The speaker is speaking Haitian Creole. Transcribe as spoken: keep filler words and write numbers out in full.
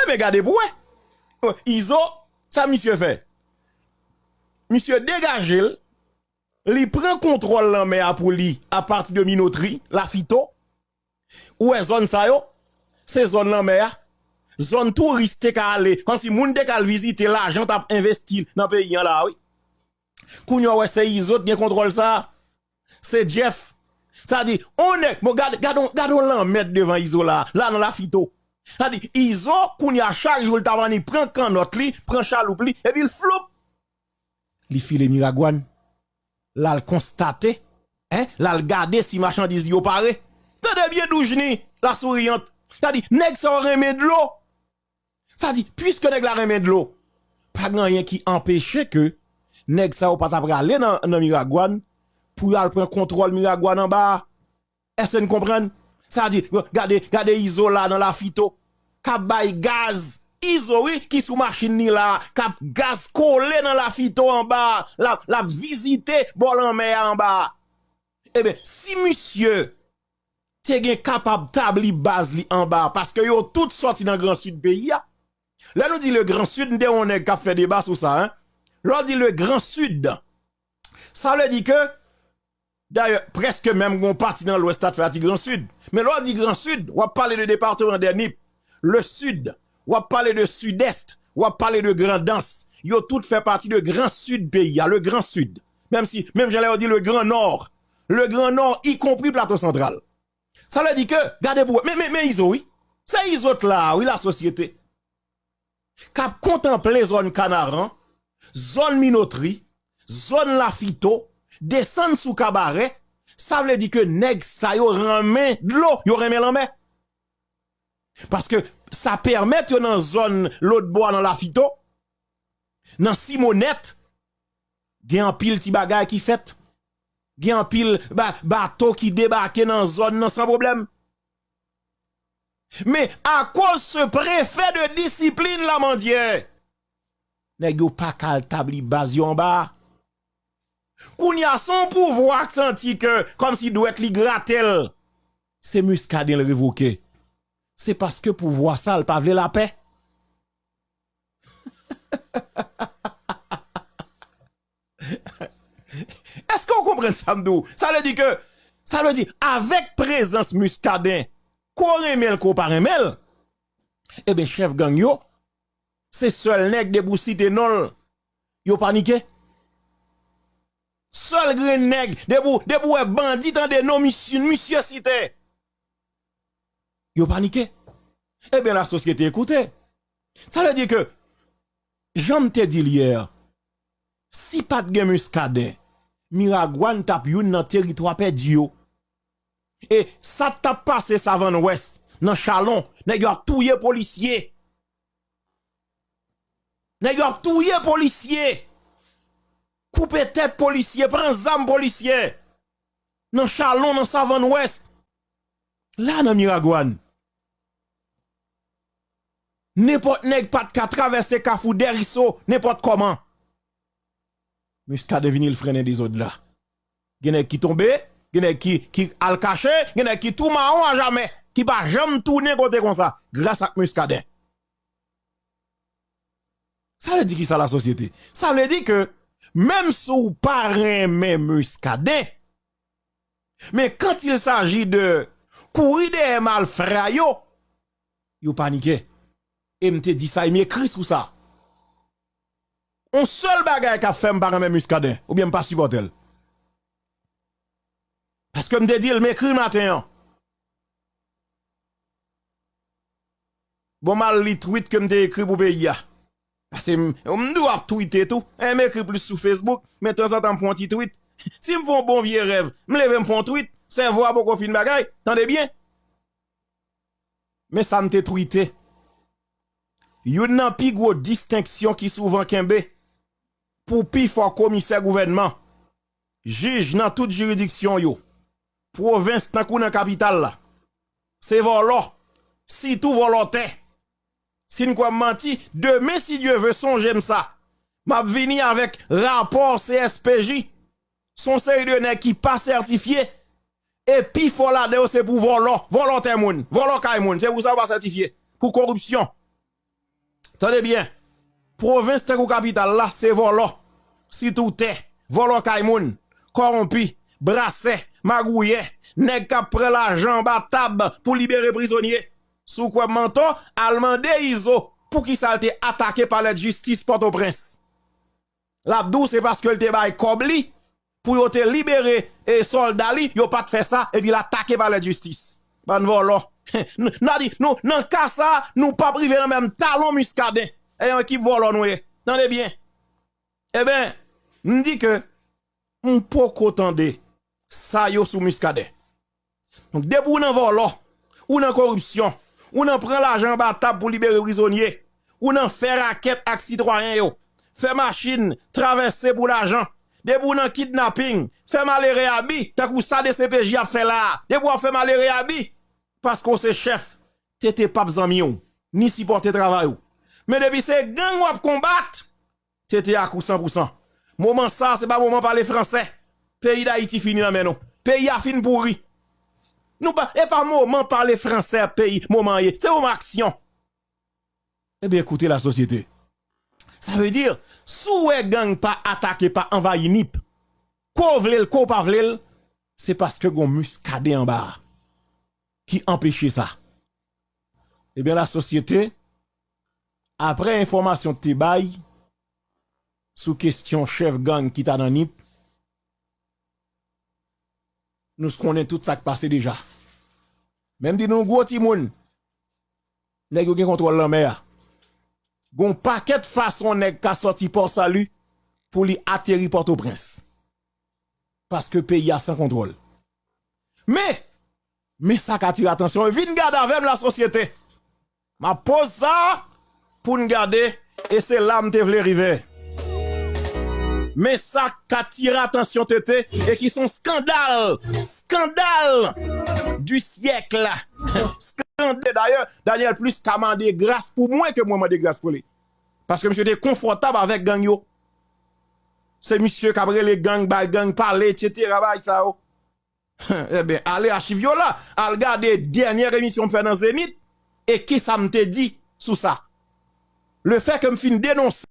Men gade pou wè. Izo, sa misye fè? Misye degaje l, li pran kontwòl lanmè a pou li apati de Minotri, Lafito. Ou wè zòn sa yo? Se zòn lanmè a. Zòn touris te ka ale, kòmsi moun te ka al vizite, lajan t ap envesti nan peyi an la, wi. Kounye a w wè se Izo t gen kontwòl sa. Se Jeff. Sa di, on nèg, bon, gade, gade, on- gade on lanmèd devan Izo la, la nan Lafito. Sa di, Izo, kounye a chak jou l ta vini pran kannòt li, pran chaloup li, epi l floup. Li file Miragwàn. L al konstate, en, l al gade si machandiz li yo pare. Tande byen Doujni, la souriante. Sa di, nèg sa yo renmen dlo. Sa di, piske nèg la renmen dlo, pa gen anyen ki anpeche ke nèg sa yo pa ta prale nan, nan Miragwàn pou y al pran kontwòl Miragwàn anba a. Èske n konprann? Sa di, gade, gade Izo la nan Lafito, k ap bay gaz. Izo, wi, ki sou machin li la, k ap gaz kole nan Lafito anba a, l ap, l ap vizite bò lanmè a anba a. Ebyen, si misye te gen kapab tabli baz li anba a, paske yo tout sòti nan Gran Sid peyi a. Lè nou di le Gran Sid, m te wè yon nèg k ap fè deba sou sa, en. Lè w di le Gran Sid, sa vle di ke, dayè, prèske menm gon pati nan Lwès la t fè pati Gran Sid. Men lè w di Gran Sid, w ap pale de depatman dè Nip, le Sid, w ap pale de Sidès, w ap pale de Grandans. Yo tout fè pati de Gran Sid peyi a, le Gran Sid. Menm si, menm jan lè yo di le Gran Nò, le Gran Nò, ikonpri Plato Santral. Sa vle di ke, gade pou wè, men, men, men Izo, wi. Se Izo t la, wi, lasosyete. K ap kontanple zòn Kanaran, zòn Minotri, zòn Lafito, desann sou Kabarè, sa vle di ke nèg sa yo renmen dlo, yo renmen lanmè. Paske sa pèmèt yo nan zòn lòtbò a nan Lafito, nan Simonèt, gen anpil ti bagay ki fèt. Gen anpil ba-, bato ki debake nan zòn nan san pwoblèm. Men akoz se prefè de disiplin la, Mandyè, nèg yo pa ka al tabli baz yo anba a. Kounye a, se yon pouvwa k santi ke, kòmsi dwèt li grate l. Se Muscadin l revoke. Se paske pouvwa sa l pa vle lapè. Èske w konprann sa m di w? Sa vle di ke, sa vle di, avèk prezans Muscadin, ke w renmen l, ke w pa renmen l, ebyen, chèf gang yo, se sèl nèg depi w site non l, yo panike. Sèl grenn nèg, depi w, depi w wè bandi tande non misye, misye site, yo panike. Ebyen, lasosyete, ekoute. Sa vle di ke, jan m te di l yè, si pa t gen Muscadin, Miragwàn t ap youn nan teritwa pèdi yo. E sa t ap pase Savann Wès, nan Chalon, nèg yo ap touye polisye. Nèg yo ap touye polisye. Koupe tèt polisye, pran zam polisye. Nan Chalon, nan Savann Wès. La nan Miragwàn. Nenpòt nèg pa t ka travèse kafou Dèriso, nenpòt kòman. Muscadin vini, l frennen dezòd la. Gen nèg ki tonbe, gen nèg ki, ki al kache, gen nèg ki tou mawon ajamè, ki pa janm tounen kote konsa, gras ak Muscadin. Sa vle di kisa, lasosyete? Sa vle di ke, menm si w pa renmen Muscadin, men quand il s'agit de kouri dèyè malfra yo, yo panike. E m te di sa, e m ekri sou sa. On sèl bagay k ap fè m pa renmen Muscadin, oubyen m pa sipòte l. Paske m te di l, m ekri l maten an. Bon, m al li tweet ke m te ekri pou peyi a. Paske m, m dwe ap twite tou. E m ekri plis sou Facebook, men tanzantan m fè yon ti tweet. Si m fè yon bon vye rèv, m leve m fè yon tweet, sèvo a poko fin bagay, tande byen. Men sa m te twite. Youn nan pi gwo distenksyon ki souvan kenbe pou pi fò komisè gouvènman, jij nan tout jiridiksyon yo, pwovens tankou nan kapital la, se vòlò, sitou vòlò tè. Si n kwè m manti, demen, si Dye ve, sonje m sa. M ap vini avèk rapò C S P J. Se yon seri de nèg ki pa sètifye. E pi fò ladan yo se pou vòlò. Vòlò tè moun. Vòlò kay moun. Se pou sa yo pa sètifye. Pou koripsyon. Tande byen, pwovens tankou kapital la, se vòlò, sitou tè, vòlò kay moun, kòwonpi, brasè, magouyè, nèg k ap pran lajan anba tab pou libere prizonye. Si w kwè m mantò, al mande Izo poukisa l te atake palè jistis Pòtoprens. L ap di w se paske l te bay kòb li pou yo te libere e sòlda li, yo pa t fè sa, epi l atake palè jistis. Bann vòlò. N a di, nou, nan ka sa, nou p ap rive nan menm talon Muscadin. E yon ekip vòlò nou ye. Tande byen. Eben, m di ke m poko tande sa yo sou Muscadin. Donk, depi w nan vòlò, ou nan koripsyon, ou nan pran lajan anba tab pou libere prizonye, ou nan fè rakèt ak sitwayen yo, fè machin travèse pou lajan, depi w nan kidnaping, fè malere abi, tankou sa D C P J ap fè la a, depi w ap fè malere abi, paske w se chèf, T T p ap zanmi w, ni sipòte travay ou. Men depi se gang w ap konbat, T T ak ou san pou san. Moman sa, se pa moman pale fransè. Peyi Dayiti fini nan men nou. Peyi a fin pouri. Nou pa, e pa moman pale fransè peyi, moman ye. Se moman aksyon. Ebyen, koute lasosyete. Sa vle di, si w wè gang pa atake, pa anvayi Nip, ko w vle l, ko w pa vle l, se paske gon Muscadin anba a ki anpeche sa. Ebyen, lasosyete, apre enfòmasyon te bay sou kesyon chèf gang ki ta nan Nip, nou konnen tout sa k pase deja. Men m di nou gwo timoun, nèg yo gen kontwòl lanmè a. Gon pakèt fason nèg ka sòti Pò Sali pou li ateri Pòtoprens. Paske peyi a san kontwòl. Men, men sa k atire atansyon, vin gade avè m lasosyete. M ap poze sa pou n gade, e se la m te vle rive. Men sa k atire atansyon T T e ki se yon skandal, skandal du siècle. Skandal. Dayè, Daniel Plus ka mande gras pou mwen ke mwen mande gras pou li. Paske misye te konfòtab avèk gang yo. Se misye k ap rele gang, bay gang pale, etsetera, bagay sa yo. Ebyen, ale achiv yo la, al gade dènyè emisyon m fè nan Zenith, e kisa m te di sou sa. Lefètke m fin denonse